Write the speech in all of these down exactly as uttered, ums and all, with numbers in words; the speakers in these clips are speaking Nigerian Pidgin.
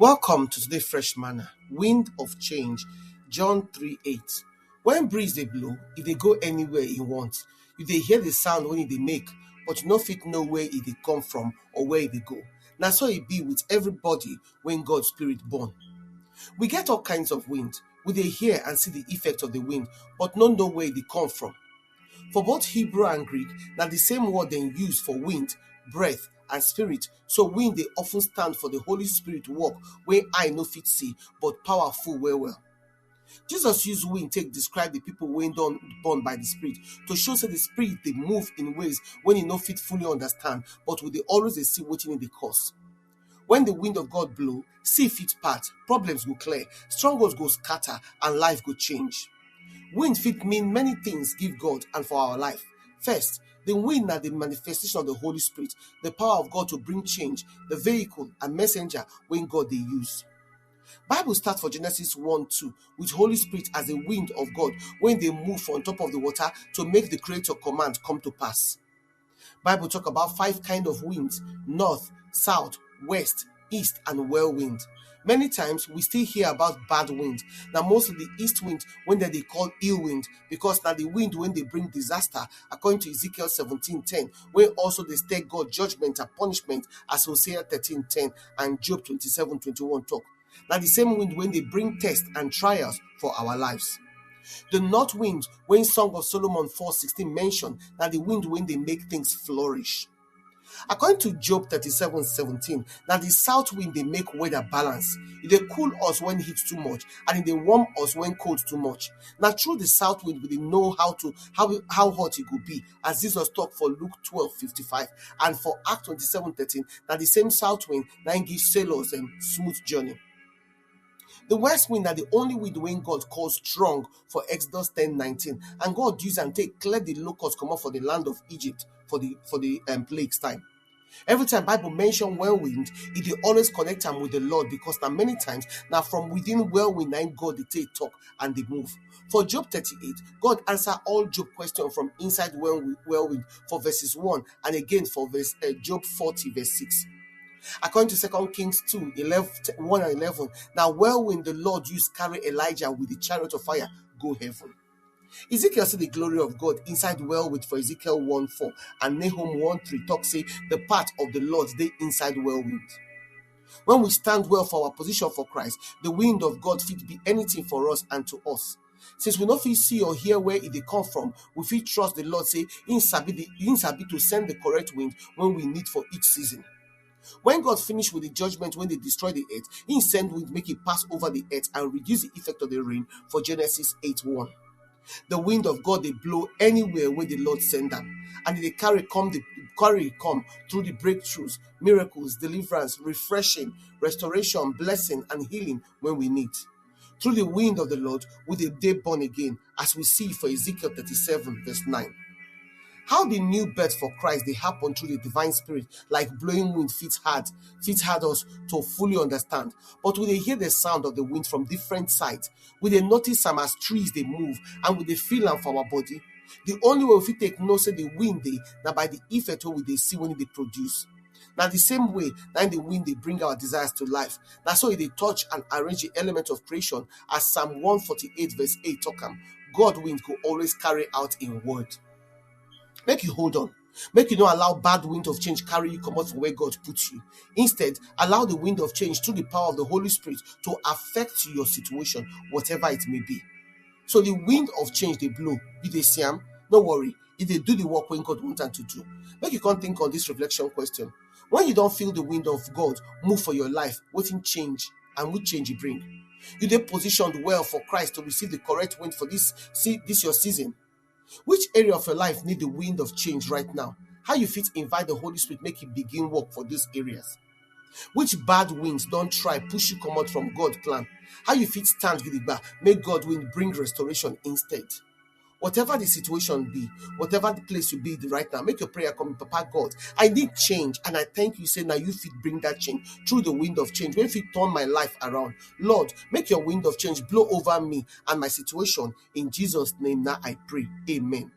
Welcome to today Fresh Manna, Wind of Change, John three eight. When breeze dey blow, e dey go anywhere e want. You dey hear the sound wey e dey make, but you no fit know where e dey come from or where e dey go. Na so e be with everybody wey God spirit born. We get all kinds of wind. We dey hear and see the effect of the wind, but no know where e dey come from. For both Hebrew and Greek, na the same word dem use for wind, breath, and spirit. So wind dey often stand for the Holy Spirit work wey eye no fit see, but powerful well well. Jesus use wind take describe the people wey don born by the Spirit, to show say the Spirit dey move in ways wey e no fit fully understand, but we dey always dey see wetin e dey cause. When the wind of God blow, sea fit part, problems go clear, strongholds go scatter, and life go change. Wind fit mean many things give God and for our life. First, the wind na the manifestation of the Holy Spirit, the power of God to bring change, the vehicle and messenger wey God dey use. Bible start for Genesis one two with Holy Spirit as a wind of God wey dey move on top of the water to make the Creator command come to pass. Bible talk about five kind of winds: north, south, west, east, and whirlwind. Many times we still hear about bad wind. Na mostly the east wind wey dem dey call ill wind, because na the wind wey dey bring disaster, according to Ezekiel seventeen ten, wey also dey stir God judgment and punishment, as Hosea thirteen ten and Job twenty-seven twenty-one talk. Na the same wind wey dey bring tests and trials for our lives. The north wind wey Song of Solomon four sixteen mention, na the wind wey dey make things flourish. According to Job thirty-seven seventeen, na the south wind dey make weather balance. E dey cool us when heat too much, and e dey warm us when cold too much. Na through the south wind we dey know how to how how hot e go be, as Jesus talk for Luke twelve fifty-five, and for Act twenty-seven thirteen, na the same south wind na im give sailors dem smooth journey. The west wind na the only wind wey God call strong for Exodus ten nineteen, and God use am take clear the locust comot for the land of Egypt for the for the um, plagues time. Every time Bible mention whirlwind, e dey always connect am with the Lord, because na many times na from within whirlwind na im God dey take talk and dey move. For Job thirty-eight, God answer all Job question from inside whirlwind, whirlwind for verses one and again for verse uh, Job forty verse six. According to Second Kings two, eleven, one and eleven, na whirlwind the Lord use carry Elijah with the chariot of fire go heaven. Ezekiel see the glory of God inside whirlwind for Ezekiel one four and Nahum one three talk say the path of the Lord dey inside whirlwind. When we stand well for our position for Christ, the wind of God fit be anything for us and to us. Since we no fit see or hear where e dey come from, we fit trust the Lord say im sabi the im sabi to send the correct wind when we need for each season. When God finish with the judgment wey dey destroy the earth, im send wind make e pass over the earth and reduce the effect of the rain for Genesis eight one. The wind of God dey blow anywhere wey the Lord send am, and e dey carry come the carry e come through the breakthroughs, miracles, deliverance, refreshing, restoration, blessing, and healing wey we need. Through the wind of the Lord, we dey dey born again, as we see for Ezekiel thirty-seven verse nine. How the new birth for Christ dey happen through the divine spirit, like blowing wind, fit hard fit hard us to fully understand, but we dey hear the sound of the wind from different sides. We dey notice am as trees dey move, and we dey feel am for our body. The only way we fit take know say the wind dey na by the effect wey we dey see when e dey produce. Na the same way na the wind dey bring our desires to life. Na so e dey touch and arrange the element of creation, as Psalm one forty-eight verse eight talk am. God wind go always carry out im word. Make you hold on. Make you no allow bad wind of change carry you comot for where God put you. Instead, allow the wind of change through the power of the Holy Spirit to affect your situation, whatever it may be. So the wind of change dey blow, you dey see am? No worry, e dey do the work wey God want am to do. Make you come think on this reflection question. When you don feel the wind of God move for your life, wetin change and which change e bring? You dey positioned well for Christ to receive the correct wind for this see this your season? Which area of your life need the wind of change right now? How you fit invite the Holy Spirit make e begin work for those areas? Which bad winds don try push you comot from God plan? How you fit stand gidigba make God wind bring restoration instead? Whatever the situation be, whatever the place you be right now, make your prayer come, Papa God, I need change, and I thank you say na you fit bring that change through the wind of change wey fit turn my life around. Lord, make your wind of change blow over me and my situation. In Jesus' name now I pray. Amen.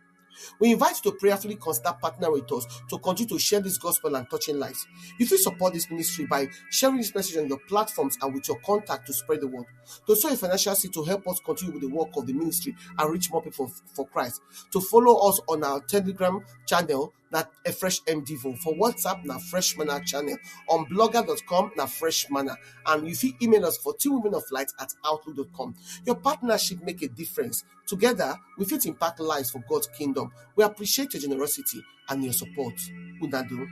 We invite you to prayerfully consider partner with us to continue to share this gospel and touching lives. You fit support this ministry by sharing this message on your platforms and with your contact to spread the word. To sow a financial seed to help us continue with the work of the ministry and reach more people f- for Christ. To follow us on our Telegram channel, na a fresh M Devo. For WhatsApp, na Fresh Manna channel. On blogger dot com, na Fresh Manna. And you fit email us for two women of light at outlook dot com. Your partnership make a difference. Together, we fit impact lives for God's kingdom. We appreciate your generosity and your support. Una do.